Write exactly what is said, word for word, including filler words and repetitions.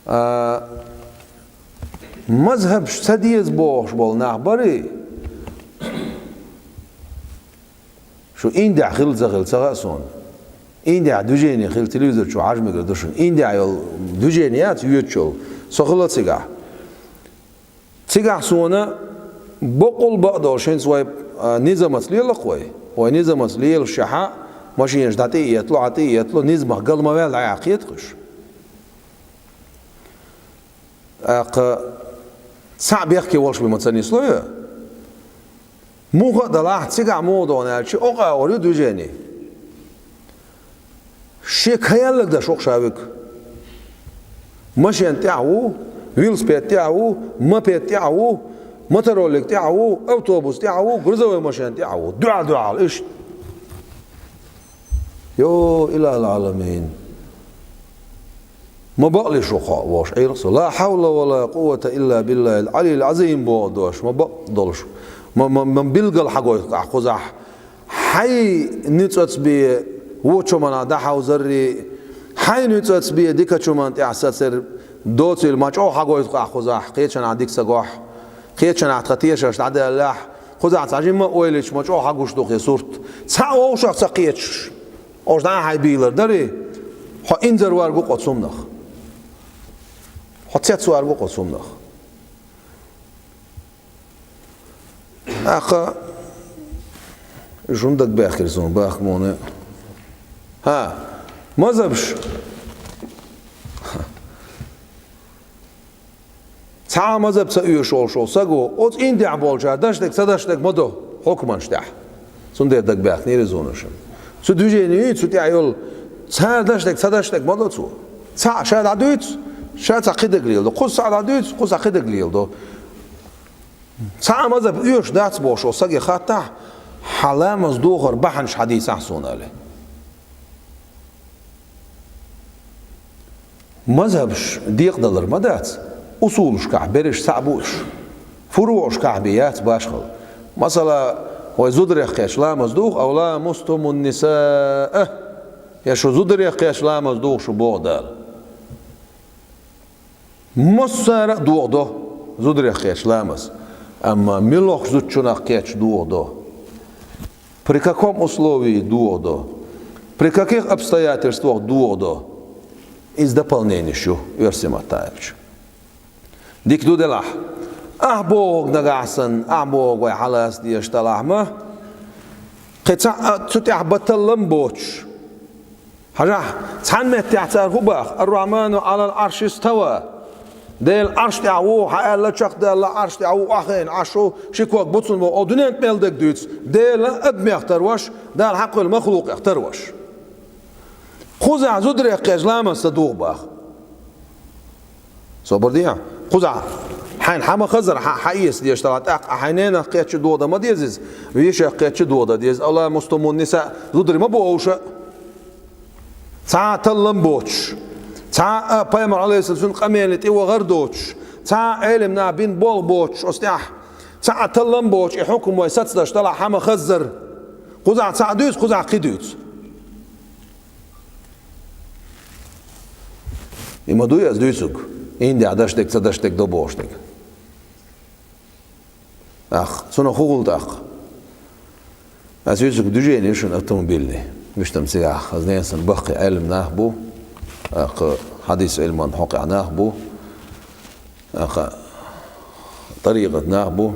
А, мазхабаш ца деза бохуш болу нах барий? Шу Индехь хилла ца хилла ца хаьа суна. Индехь движение хилла телевизор чу хьажа мегар ду шуна. Индехь йолу движение яц йоьдуш йолу. Со хилла цигахь. Цигахь суна бакъул бакъдолуш хӀинца вай, а, низамаца лела-кх вай. Вай низамаца лелаш шаьхьа, машинаш дӀа тӀе а этло, хьа тӀе а этло, низамах гал ма ваьлла дӀаяхьа кхета-кх уьш. ТӀаккха цхьаъ бехке волуш бен ма ца нисло и? Муха а далахь, цигахь муха догӀу аьлча, окъа агӀор ю движение. Шен каяллаг даш ву-кх ша вуьгу. Машен тӀехь ву, велосипед тӀехь ву, мопед тӀехь ву, мотороллиг тӀехь ву, автобус тӀехь ву, грузовой машен тӀехь ву. Дуьхьал-дуьхьал иштта. Йо, илахӀал-Ӏаламин! Ма бакъли шу хьо, вовш Ӏийрах со. Ла хьавла ва ла къуввата илла биллахӀил Ӏалиййил Ӏазим боху дош, ма бакъ долуш. Ма, ма, ма билггал хьагойту ахь кхузахь. Хьайн нуьцкъаца бен вочу хӀуманах дӀахьовзаррий, хьайн нуьцкъаца бен дикачу хӀуманна тӀехь сацар доцийла ма чӀогӀа хьагойту ахь кхузахь, кхечанхьа дика ца гохь, кхечанхьа тхан тешарш дӀадаьллехь, кхузахь цхьа жимма а ойла йича ма чӀогӀа хьагуш ду хӀара сурт. Цхьаъ вовшах ца кхеташ. Ош дӀа а хьайн бийлар дарий, хьо инзарварг ву-кх оцу хӀуманах. Хьо цецварг ву-кх оцу хӀуманах. ТӀаккха уьш хӀунда дагабаьхкира суна бахка муна? ХӀа, мазхабаш. Цхьа а мазхаб ца оьшу волуш волу саго, оцу Индехь болчара дашдерг ца дашдерг ма до хьукманаш тӀехь. Цундела дагабаьхкинера и зунаша. Цу движение юй, цу тӀехь йолу, цара дашдерг ца дашдерг ма до цо. Цхьаъ ша дӀадуьйцу, ша цхьа кхидерг леладо. Кхуза цхьаъ дӀадуьйцу, кхуза цхьа кхидерг леладо. Цхьа а мазхаб оьшуш дац бохуш волу саге хаттахь, хьан ламаз дохар бахьанаш хьадийцахь суна, аьлла. Мазхабаш декъадалар ма дац, усулашкахь берриш цхьаъ бу уьш. ФуруӀашкахь бен яц башхалла. Масала, вай зударех кхетча ламаз духу, ав ламастумун нисаа, я шу зударех кхетча ламаз духу шу боху Дала. Массара а дохадо зударех кхетча ламаз, амма муьлхачу зудчунах кхетча дохадо? При каком условии дохадо? При каких обстоятельствах дохадо? Иза дополненеш ю, оьрсийн маттахь аьлча. Дика ду делахь. Ахь бохург нагахь санна, ахь бохург вай хьалаца дезаш делахь ма, кхин цхьаъ а цу тӀехь бан таллам боцуш. Хьажахь, цхьана меттехь цара хӀун боху: «Ар-Рахьману Ӏалал Ӏарши става». Дела Ӏарш тӀехь ву, хьан аьлла чекхдаьлла Ӏарш тӀехь ву, охьахиъна Ӏарш ву, ши ког бу цунна боху, оцу дуьненна мел дерг дуьйцу. Дела адамех тарваш, Дала хьакхоьллина махлукъех тарваш. Кхузахь зударех кхетча ламаз ца духу боху. Собар де. Кхузахь хьайна хьан ма-хаззара, хьан, хьан эца дезаш делахь, тӀаккха хьайн ненах кхетча дохадан ма деза иза, вешех кхетча дохадан деза. Ав ламастумун нисаа, зударий ма бу уьш. Цхьа а таллам боцуш, цхьа а Пайхамар, Ӏалайхиссалам, цуьнан къамеле тӀе вахар доцуш, цхьа а Ӏелам наха бина болх боцуш оцу тӀехь, цхьа а таллам боцуш, и хьукам вай сацадеш делахь хьан ма-хаззара. Кхузахь цхьаъ дуьйцу, кхузахь кхин дуьйцу. И ма дуй ас дуьйцург, Индехь дашдерг ца дашдерг до бохуш дерг. Ах, цунах хӀун хуьлу тӀаккха? Ас дуьйцург движение ю шуна автомобильный. Вуьштам цигахь, ас ненан санна баккхий Ӏелам нах бу, ах, хьадис Ӏилман хьокъехь нах бу, ах, тӀарикъат нах бу.